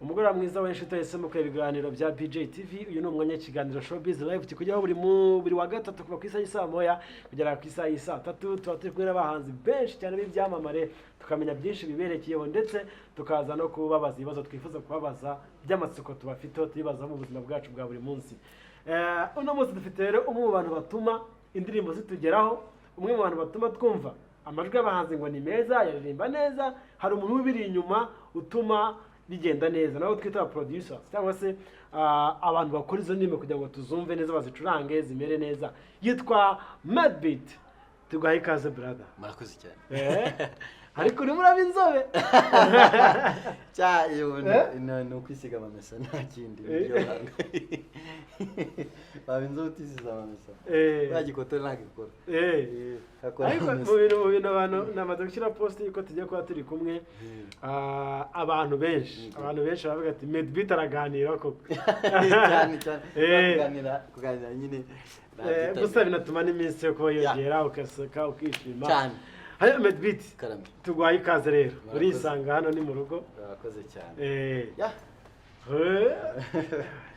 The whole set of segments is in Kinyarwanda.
Umugoroba mwiza w'inshuti yahisemo kureba ibiganiro bya BJ TV. Uyu ni umwanya w'ikiganiro Showbiz Live kikujyaho buri wa gatatu kuva ku isaha y'isaa 1 kugera ku isaha y'isaa 3. Tuba turi kumwe n'abahanzi benshi cyane b'ibyamamare, tukamenya byinshi biberekeyeho, ndetse tukaza no kubabaza ibibazo twifuza kubabaza by'amatsiko tubafiteho, tubibaza mu buzima bwacu bwa buri munsi. Uno munsi dufite rero umwe mu bantu batuma indirimbo zitugeraho, umwe mu bantu batuma twumva amajwi y'abahanzi ngo ni meza, yaririmba neza. Hari umuntu ubiri inyuma utuma bigenda neza, nabo twita aba producers cyangwa se abantu bakora izo ndirimbo kugira ngo tuzumve neza, bazicurange zimere neza. Yitwa Madebeat. Tuguhaye ikaze, brother. Murakoze cyane. Ariko urimo uraba inzobe. Cya yewe. Eh? Ni ukwisiga amamesa, nta kindi. Eh. Niryo banga. Waba inzobe utisize amamesa? Bagikotora ntabwo ikora. Akora Ariko amamesa. mu bintu abantu namaze gushyira post yuko tugiye kuba turi kumwe, abantu benshi baravuga ati: "Madebeat araganira koko." Cyane cyane. Kuganira nyine nabyita- Gusa binatuma n'iminsi yo kuba yongera, ugaseka, ukishima. Cyane. Hanyuma Madebeat, Karame. tuguhaye ikaze rero. Murakoze. Urisanga hano ni mu rugo. Murakoze cyane. Ya.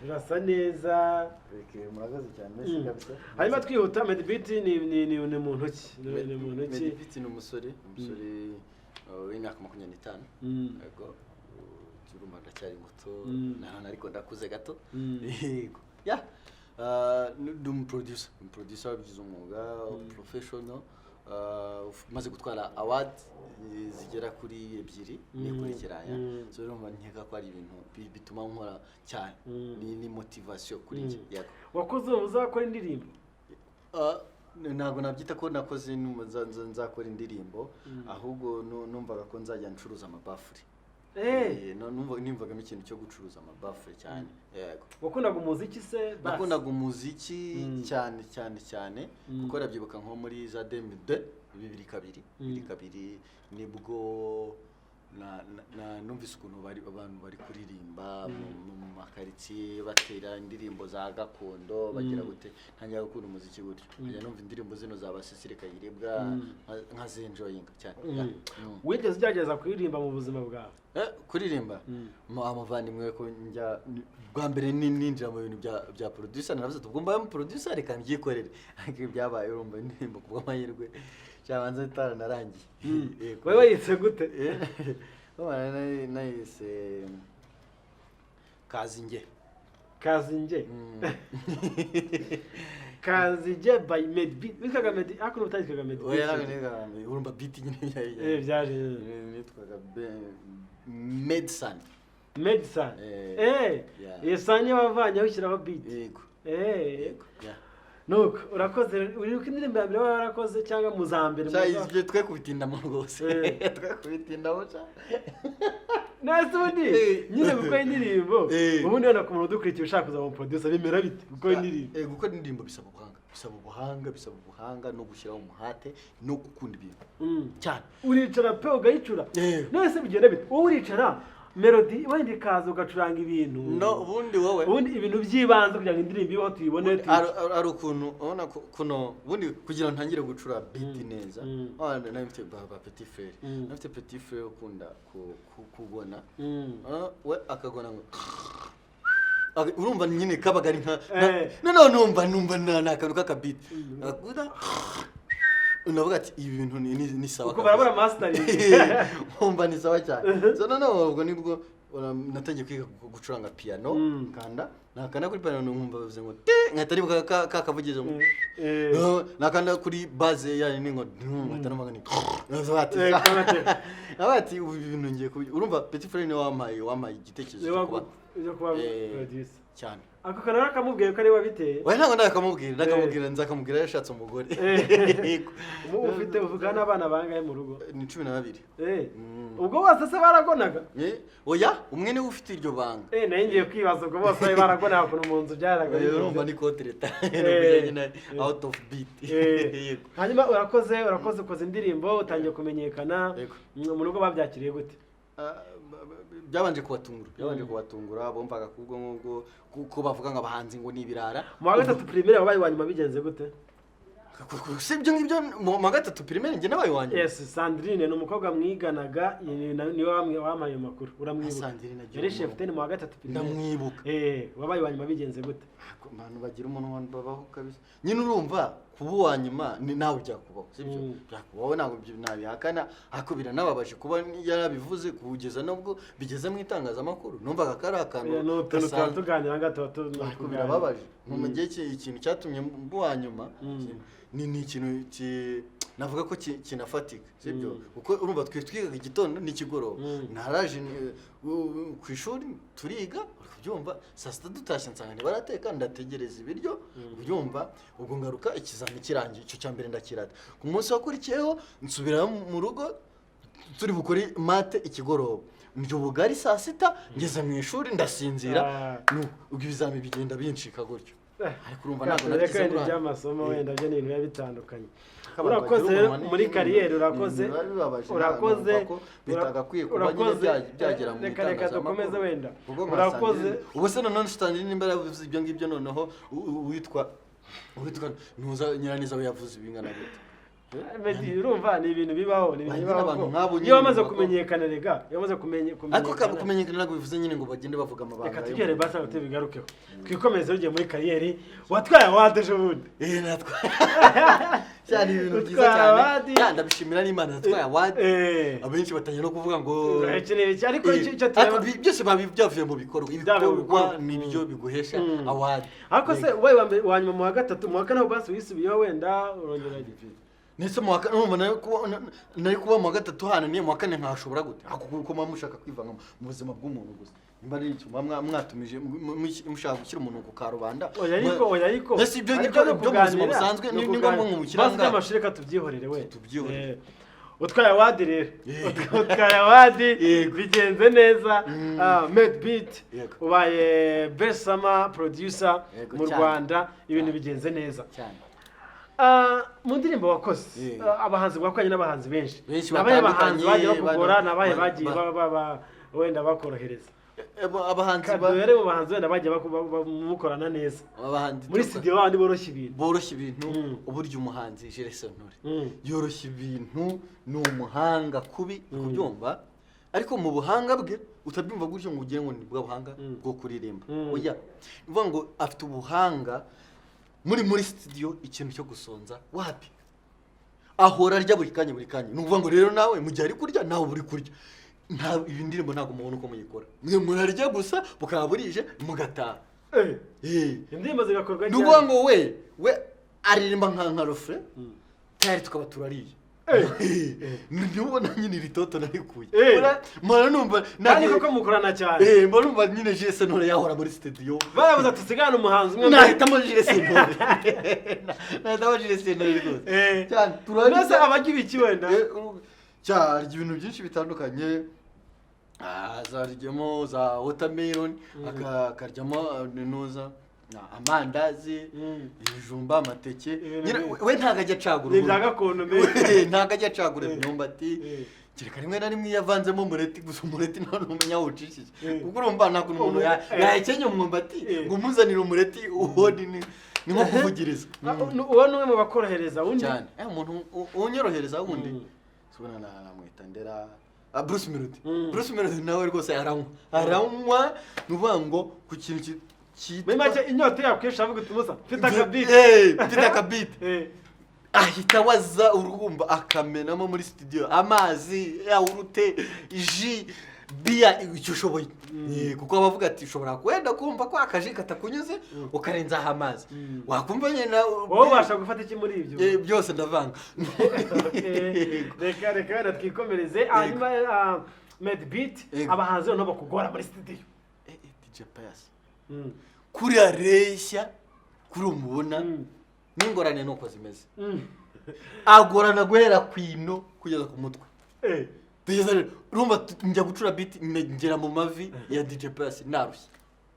Urasa neza. Okay, murakoze cyane. Merci kabisa. Hanyuma twihuta, Madebeat ni muntu ki? Ni muntu ki? Madebeat ni umusore w'imyaka 25. Yego, turumva ndacyari muto. Nta ariko ndakuze gato. Yego, ya. Ndi umuproducer wabigize umwuga, professional, umaze gutwara award zigera kuri ebyiri nikurikiranya. So urumva nkeka ko ari ibintu bituma nkora cyane. Ni motivation kuri njye. Yego. Wakoze ubu uzakora indirimbo? Ntabwo nabyita ko nakoze numva nzakora indirimbo, ahubwo numvaga ko nzajya ncuruza amabafure. Numvagamo ikintu cyo gucuruza amabafure cyane, yego. Wakundaga umuziki se basi? Nakundaga umuziki cyane cyane cyane, kuko ndabyibuka nko muri za 2002, 2002, 2002 nibwo numvise ukuntu bari abantu bari kuririmba mu makaritsiye, batera indirimbo za gakondo, bagira gute, ntangira gukunda umuziki gutyo, nkajya numva indirimbo zino za ba Cecile Kayirebwa, nkazenjoyinga cyane. Yeah. Wigeze ugerageza kuririmba mu buzima bwawe? Kuririmba, amuvandimwe ko njya bwa mbere ninjira mu bintu bya producer, naravuze ati: "Ubwo mbaye umu producer, reka mbyikorere." Ariko ibyabaye, urumva indirimbo ku bw'amahirwe cyabanza itaranarangiye. Yego. Wowe wayitse gute? Nayise Kazinge. Kazinge. Kazinge by Madebeat. Witwaga Medi ariko utitwaga Madebeat? Oya, ntabwo nitwaga, urumva beat nyine Byaje. Nitwaga Medsan. Medsan. Yeah. Iyo sanya wavanyeho ushyiraho beat? Yego. Yego, yeah. Nuko urakoze. Uribuka indirimbo ya mbere waba warakoze cyangwa mu za mbere? Sha, ibyo twe kubitindamo rwose. Twe kubitindamo sha. Nase ubundi nyine gukora indirimbo, ubundi wenda ku muntu udukurikiye ushaka kuzaba umu producer, bimera bite gukora indirimbo? Gukora indirimbo bisaba ubuhanga, bisaba ubuhanga, bisaba ubuhanga no gushyiraho umuhate no gukunda ibintu cyane. Uricara pe ugayicura? None se bigenda bite? Wowe uricara, melody wenda ikaza, ugacuranga ibintu? No, ubundi wowe Ubundi ibintu by'ibanze kugira ngo indirimbo ibeho, tuyibone. Hari ukuntu ubona ko kuno ubundi kugira ngo ntangire gucura beat neza, nari mfite ba petit frère. Nari mfite petit frère ukunda kugona. We akagona ngo urumva nyine kabaga ari nka noneho numva ni akantu k'akabeat. Akaguda, unavuga ati: "Ibi bintu ni sawa." Uko barabura mastering. Wumva ni sawa cyane. So noneho ubwo nibwo natangiye kwiga gucuranga piano. Kanda nakanda kuri piano nkumva bavuze ngo te, nkahita nibuka ka kavugizo ngo nakanda kuri base ya ni ngo nkahita numva ngo ni navuga ati navuga ati: "Ubu ibintu ngiye kubi." Urumva petit frère niwe wampaye igitekerezo cyo kuba cyo kuba producer. Cyane. Ako kantu kamubwiye ko ari wabiteye? Oya, ntabwo ndakamubwira. Nzakamubwira yashatse umugore. Yego. Ubu ufite, uvuga n'abana bangahe mu rugo? Ni 12. Ubwo bose se baragonaga? Oya, umwe niwe ufite iryo banga. Nayo ngiye kwibaza, ubwo bose bari baragonaga, ukuntu mu nzu byaraga Oya, urumva ni kotereta nyine, out of beat. Yego. Hanyuma urakoze, ukoze indirimbo, utangiye kumenyekana. Yego. Mu rugo babyakiriye gute? Ah, Byabanje kubatungura, byabanje kubatungura. Bumvaga kubwo ngubwo kuko bavuga ngo abahanzi ngo ni ibirara. Mu wa gatatu primaire wabaye wa nyuma, bigenze gute? Si ibyo ngibyo, mu wa gatatu primaire njye nabaye wa nyuma. Yes, Sandrine ni umukobwa mwiganaga, niwe wampaye ayo makuru. Uramwibuka? Sandrine agira Yari umunwa. cheftaine mu wa gatatu primaire. Ndamwibuka. Wabaye wa nyuma bigenze gute? Abantu bagira umunwa babaho kabisa. Nyine urumva, kuba uwa nyuma ni nawe byakubaho, sibyo? Byakubaho, ntabwo ibyo nabihakana, ariko biranababaje kuba yarabivuze kugeza nubwo bigeze mu itangazamakuru. Numvaga ko ari akantu Oya, ni utuntu tuba gasanzwe. tuganira ngaha, tuba Ariko birababaje. Mu gihe ikintu cyatumye mba uwa nyuma ni ikintu navuga ko kinafatika, sibyo? Kuko urumva twe twigaga igitondo n'ikigoroba. Naraje ku ishuri, turiga, uri kubyumva, saa sita dutashye nsanga ntibarateka, ndategereza ibiryo, ubyumva. Ubwo ngaruka ikizami kirangiye, icyo cya mbere ndakirata. Ku munsi wakurikiyeho nsubira mu rugo, turi bukore maths ikigoroba, ndya ubugari saa sita, ngeze mu ishuri ndasinzira. Ubwo ibizami bigenda bincika gutyo. Ariko urumva ntabwo Reka nabigize wenda uruhare. iby'amasomo wenda byo ni ibintu biba bitandukanye. Abantu Urakoze bagira rero umunwa muri ni- carrière, ni urakoze. ibintu biba bibabaje, Urakoze. numva ko bitagakwiye kuba nyine Urakoze. byagera mu Reka, reka dukomeze itangazamakuru. wenda. Ubwo nka Urakoze. Sandrine, ubu se noneho Sandrine nimba yaravuze ibyo ngibyo, noneho uwitwa Ntuza Nyiraneza we yavuze ibingana gute? Meddy, urumva ni ibintu bibaho, ni ibintu Ba nyine bibaho abantu ko nk'abo nyine iyo wamaze bumva ko- kumenyekana, rega iyo wamaze Ariko kumenyekana. Kumenyekana ntabwo bivuze nyine ngo bagende bavuga amabanga. Reka yo tugere basi aho tubigarukeho, twikomeze. Ugiye muri carrière, watwaye award ejo bundi. Eh, natwaye cyane, ibintu byiza Utwara cyane. award. Ya, ndabishimira n'Imana, natwaye award. Abenshi batangiye no kuvuga ngo Iki ni iki, ariko icyo ariko tureba byose babi byavuye mu bikorwa. Byavuye mu Ibikorwa bikorwa. nibyo biguhesha award. Ariko se wowe wa mbere, wa nyuma mu wa gatatu, mu wa kane aho basi wisubiyeho wenda urongera? Nese mu wa kane urumva nari kuba mu wa gatatu hananiye, mu wa kane nkashobora gute? Ako kuko muba mushaka kwivanga mu buzima bw'umuntu gusa, nimba ari icyo muba mwatumije mushaka gushyira umuntu ku karubanda. Oya, ariko oya, ariko Mbese ibyo ariko ngibyo no byo mu buzima kuganira, busanzwe ni ni ngombwa ukuganira. ngo mushyire Basi ahangaha. by'amashuri reka tubyihorere we. Tubyihorere. Utwaye award rero, utwaye award, bigenze neza. Made Beat, ubaye best summer producer Yego, mu cyane. Rwanda, ibintu bigenze neza. Cyane. Mu ndirimbo wakoze, abahanzi wakoranye n'abahanzi benshi, Benshi ni abahe bahanzi batandukanye, bagiye bakugora? Ni abahe bagiye wenda bakorohereza? Abahanzi Kaduhere mu bahanzi wenda bagiye mukorana neza abahanzi muri studio, babandi boroshya ibintu. Boroshya ibintu. Uburyo umuhanzi Jules Sentore yoroshya ibintu, ni umuhanga kubi, kubyumva, ariko mu buhanga bwe utabyumva gutyo ngo ugire ngo ni bwa buhanga bwo kuririmba. Oya, ni ukuvuga ngo afite ubuhanga muri studio, ikintu cyo gusonza wapi, ahora arya buri kanya, buri kanya. Ni ukuvuga ngo rero nawe mu gihe ari kurya, nawe uba uri kurya. Nta iyi ndirimbo ntabwo mubona uko muyikora, mwe murarya gusa bukaba burije mugataha. Indirimbo zigakorwa Ni ukuvuga ngo we aririmba nka refrain, tayari tukaba turariye. Ntubona nyine iri toto narikuye. Mpora numva Kandi koko mukorana cyane. Mbona numva nyine Jules Sentore yahora muri studio. Barabuze ati sigana umuhanzi umwe. Nahitamo Jules Sentore, nahitamo Jules Sentore rwose. Cyane, turarya. Mbese abarya ibiki wenda? Cyarya ibintu byinshi bitandukanye. Azaryamo za watermelon, akaryamo nuza amandazi, ibijumba, amateke. Ibintu Nyine we ntabwo ajya acagura Ni ibya ubundi. gakondo mbese. We ntabwo ajya acagura imyumbati, kereka rimwe na rimwe iyo avanzemo umureti gusa. Umureti nta n'umenya aho ucishije, kuko urumva nta kuntu umuntu yahekenya umwumbati ngo umuzanire umureti, uwo ni nko kuvugiriza. Uwo ni umwe mu bakorohereza. Undi? Cyane. Umuntu unyorohereza wundi, subona namwita ndera. Bruce Melody. Bruce Melody nawe rwose aranywa, aranywa. Ni ukuvuga ngo ku kintu cyitwa Muri make inyota yakwisha avuga uti: "Musa, mfite akabeat." Mfite akabeat. Ahita waza, urwumva, akamenamo muri studio amazi, yawurute, jus, biya, icyo ushoboye. Kuko aba avuga ati ushobora wenda kumva ko akaji katakunyuze, ukarenzaho amazi, wakumva nyine Wowe ubasha gufata iki muri ibyo? Byose ndavanga. Okay. Reka wenda twikomereze. Hanyuma Made Beat, abahanzi noneho bakugora muri studio? DJ Pius, kuriya reshya kuri umubona, n'ingorane nuko zimeze. Agorana guhera ku ino kugeza ku mutwe. Tugeze rero, urumva njya gucura beat, ngera mu mavi ya DJ Pius narushye.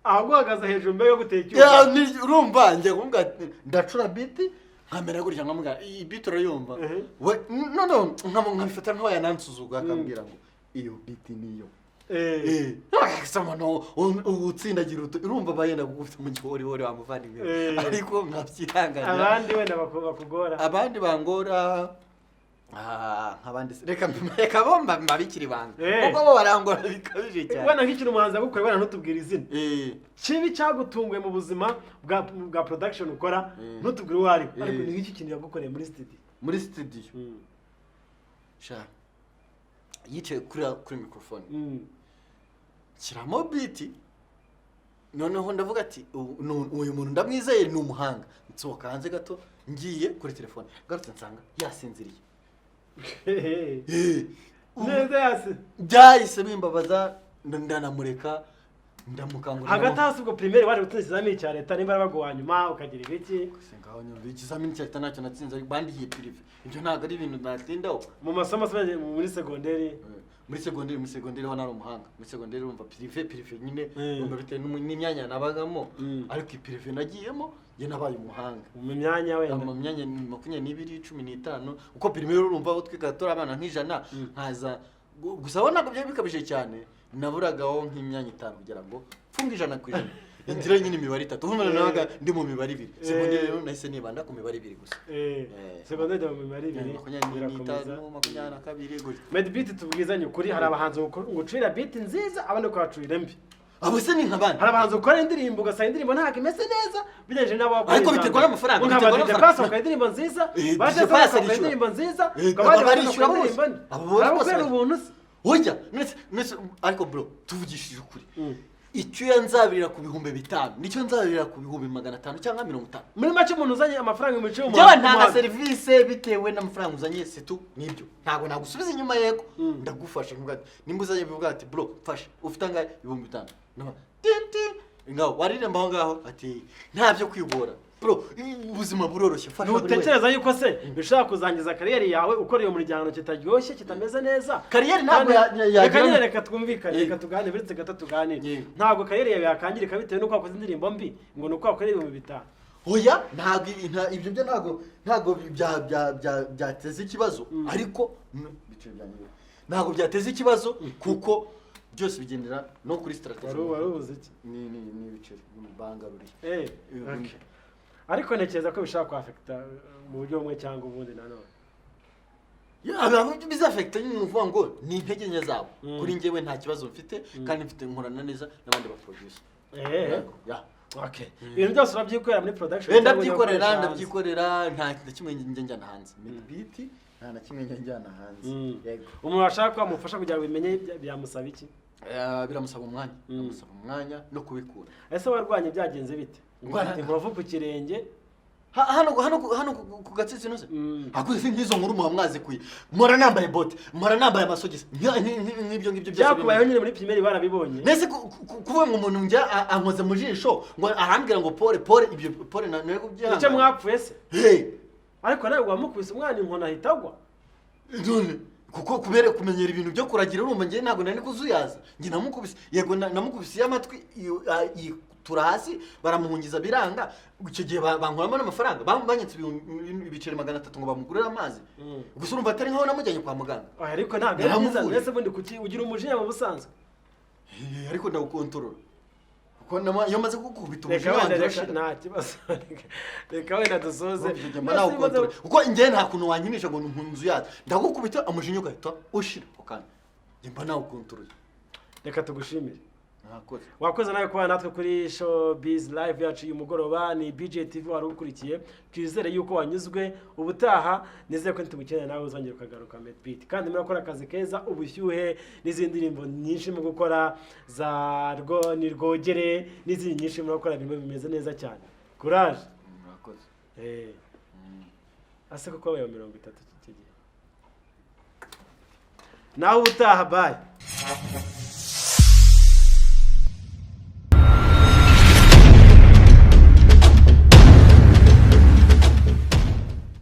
Ahaguhagaze hejuru mbere yo gutera Ya, icyuma? Urumva njya kumubwira ati, ndacura beat nkamera gutya, nkamubwira: "Iyi beat urayumva?" We no nkabifata nkaho yanansuzugura, akambwira ngo iyo beat niyo. Ese umuntu utsindagira urumva aba yenda kugufite mu gihorihori wa muvandimwe, ariko nkabyihanganira. Abandi wenda bakugora? Abandi bangora, nk'abandi se, reka bo mbabikire ibanga, kuko bo barangora bikabije cyane. Wenda nk'ikintu umuhanzi yagukoreye, wenda ntutubwire izina, kibi cyagutunguye mu buzima bwa production ukora, ntutubwire uwo ari we, ariko ni nk'iki kintu yagukoreye muri studio? Muri studio, sha, yicaye kuri microphone, shyiramo beat, noneho ndavuga ati: "Uyu muntu ndamwizeye, ni umuhanga." Nsohoka hanze gato ngiye kuri telefone, ngarutse nsanga yasinziriye. Neza yasi? Byahise bimbabaza, ndanamureka, ndamukangurira. Hagati aho si ubwo primaire waje gutsinda ikizamini cya leta, nimba baguha nyuma ukagira ibiki? Se ngaho nyumva, ikizamini cya leta ntacyo natsinze, ariko bandihiye privé. Ibyo ntabwo ari ibintu natindaho. Mu masomo se, muri segonderi? Muri segonderi ho nari umuhanga. Muri segonderi urumva privé nyine, urumva bitewe n'imyanya nabagamo, ariko i privé nagiyemo njye nabaye umuhanga. Mu myanya wenda? Mu myanya 22, 15, uko primaire urumva aho twiga turi abana nk'ijana, nkaza gusa aho ntabwo byari bikabije cyane, naburagaho nk'imyanya 5 kugira ngo mfunge 100%, inzira nyine imibare itatu. Ubu nabaga ndi mu mibare ibiri. Segonderi rero nahise nibanda ku mibare ibiri gusa. Segonderi mu mibare ibiri? 25, Birakomeza. 22 gutyo. Madebeat, tubwizanye ukuri, hari abahanzi ngucurira beat nziza, abandi ukabacurira mbi. Abo se ni nk'abandi? Hari abahanzi ukora indirimbo ugasanga indirimbo ntabwo imeze neza bigereranije n'abo wakoreye Ariko iza biterwa mbere. n'amafaranga, Nka biterwa ba DJ n'amafaranga. Pass bakora indirimbo nziza, ba DJ Jazz Pass bakora arishyura. indirimbo nziza, Aba abandi bakora barishyura bose. indirimbo mbi. Abo bose Hari abakorera bose. ubuntu se? Oya, nese ariko bro, tuvugishije ukuri, icyo nzabirira ku 5000 nicyo nzabirira ku 500,000 cyangwa 50. Muri make umuntu uzanye amafaranga mu bice. Njyewe ntanga serivisi bitewe n'amafaranga uzanye, setu nibyo. Ntabwo nagusubiza inyuma, yego ndagufasha, nkuvuga ati nimba uzanye, bivuga ati: "Bro, mfasha, ufite angahe?" 5000. Nama, tin tin, ngaho waririmba aho ngaho, ati nta byo kwigora bro, ubuzima buroroshye, fasha buri wese. Ntutekereza yuko se bishobora kuzangiza carrière yawe ukora iyo muryango kitaryoshye, kitameze neza? Carrière ntabwo Reka yagira nyine, reka twumvikane, Yego. reka tuganire, uretse gato tuganire. Yego. Ntabwo carrière yawe yakangirika bitewe n'uko wakoze indirimbo mbi, ngo ni uko wakorera 5000? Oya, ntabwo ibyo byo ntabwo byateza ikibazo, ariko ibiciro byanjye ntabwo byateza ikibazo, kuko byose bigendera no kuri strategy. Wari ubuze iki? Ni ibiceri bangaruriye. Okay. Ariko ntekereza ko bishobora kwaffecta mu buryo bumwe cyangwa ubundi nanone. Bizaffecta nyine, ni ukuvuga ngo ni intege nke zabo. Kuri njyewe nta kibazo mfite, kandi mfite nkorana neza n'abandi ba producer. Yeah. Okay, ibintu byose urabyikorera muri production cyangwa Ndabyikorera. ukoresha hanze? Ndabyikorera, nta na kimwe njya njyana hanze. Beat nta na kimwe njya njyana hanze. Yego. Umuntu washaka ko wamufasha kugira ngo bimenye byamusaba iki? Biramusaba umwanya, biramusaba umwanya no kubikura. Ese warwanye byagenze bite? Ngo Ndwana- ufite inkovu ku kirenge? Hano ku gatsitsino se? Mm. Hakuze si nk'izo nkuru muba mwazikuye. Mpora nambaye bote, mpora nambaye amasogisi, nk'ibyo ngibyo byose. Byakubayeho nyine muri primaire, barabibonye. Nese kuvuga ngo umuntu njya ankoze mu jisho, ngo arambwira ngo pole pole, ibyo pole na nawe kubyihangana. Icyo mwapfuye se? Hey. Ariko nawe wamukubise umwana inkoni ahita agwa. None kuko kubera kumenyera ibintu byo kuragira, urumva njye ntabwo nari kuzuyaza. Njye namukubise, yego, namukubise y'amatwi yitura hasi, baramuhungiza biranga. Icyo gihe bankuramo n'amafaranga, banyatse ibiceri 300 ngo bamugurire amazi. Gusa urumva atari nkaho namujyanye kwa muganga. Oya, ariko ntabwo ari byiza. Naramuvuye. Mbese ubundi kuki ugira umujinya mu busanzwe? Ariko ndawukontorora, kuko iyo maze kugukubita Reka umujinya wenda wanjye reka urashira. Nta kibazo, reka wenda dusoze. Urumva icyo gihe mba nawukontorora, kuko njyewe nta kuntu wankinisha ngo nzu yacu, ndagukubita umujinya ugahita ushira ako kanya. Njye mba nawukontorora. Reka tugushimire. Mwakoze. Wakoze nawe kuba natwe kuri Showbiz Live yacu uyu mugoroba. Ni BJ TV wari ukurikiye, twizere yuko wanyuzwe. Ubutaha nizere ko nitugukenera nawe uzongera ukagaruka. Madebeat, kandi murakora akazi keza, ubushyuhe n'izindi ndirimbo nyinshi mu gukora za rwo ni rwogere n'izindi nyinshi murakora, birimo bimeze neza cyane. Courage. Murakoze. Ase kuko wabaye wa 30 icyo gihe. Nawe ubutaha, bye.